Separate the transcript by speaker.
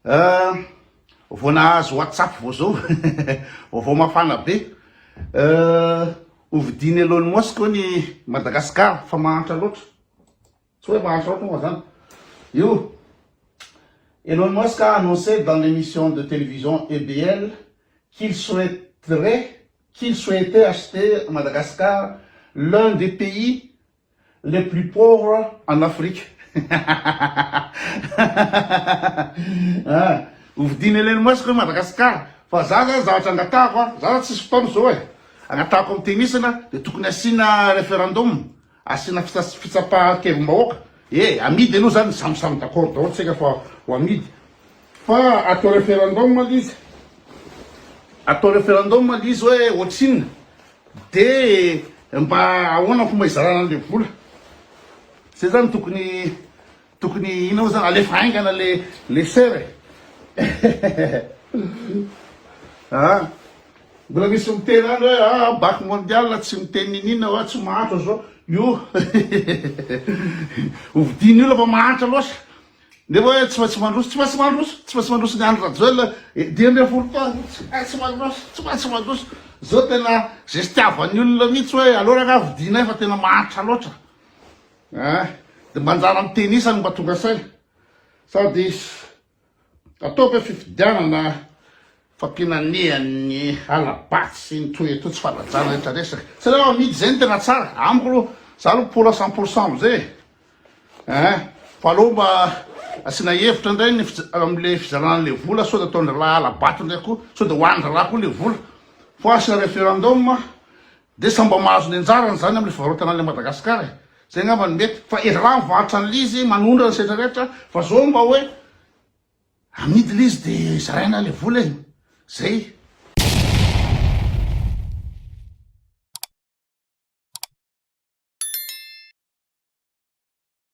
Speaker 1: Vao nahazo WhatsApp vao zao, vaovao mafana be. Hovidian'i Elon Musk hono i Madagascar fa mahantra loatra. Tsy hoe mahantra loatra moa zany. Io Elon Musk a annoncé dans l'émission de télévision EBL qu'il souhaiterait qu'il souhaitait acheter Madagascar, l'un des pays les plus pauvres en Afrique. Ah, hovidian'i Elon Musk hoe Madagascar. Fa za zany zavatra angatahako a, za zany tsisy fotoana zao e. Angatahako amin'ny tenisana de tokony asiana référendum, asiana fitsapahan-kevim-bahoaka. E, amidy aloha zany, samy samy d'accord daholo tsika fa ho amidy. Fa atao référendum le izy. Atao référendum le izy hoe ohatrinona. De mba ahoana fomba hizarana an'le vola? Zay zany tokony tokony ina moa zany alefa haingana le le sera e. Ah, mbola misy miteny any hoe ah bac mondial tsy miteny niniana hoa tsy mahantra zao. Io hovidian'ny olona fa mahantra loatra. Nefa hoe tsy maintsy mandroso, tsy maintsy mandroso, tsy maintsy mandroso ny Andry Rajoelina 15 taona, tsy maintsy mandroso, tsy maintsy mandroso. Zao tena zestiavan'ny olona mihitsy hoe aleo rangaha vidianay fa tena mahantra loatra. Hein, de mba anjara miteny isany mba tonga saina. Sady ataoko hoe fifidianana fampiananehan'ny hala-bato sy ny toy etoa tsy fanajana rehetra resaka. Tsy aleo amidy zay no tena tsara. Amiko aloha, za aloha pour à 100% amizay e. Hein, fa aleo mba asiana hevitra indray ny amle fizarana anle vola sao de ataon-dralahy hala-bato indray koa, sao de hohanin-dralahy koa le vola. Fa asiana référendum de samy mba mahazo ny anjarany zany amle fivarotana anle Madagascar e. Zay angamba no mety. Fa e dralahy mivarotra anle izy, manondrana sy rehetra rehetra, fa zao mba hoe amidy le izy de zaraina le vola e. Zay.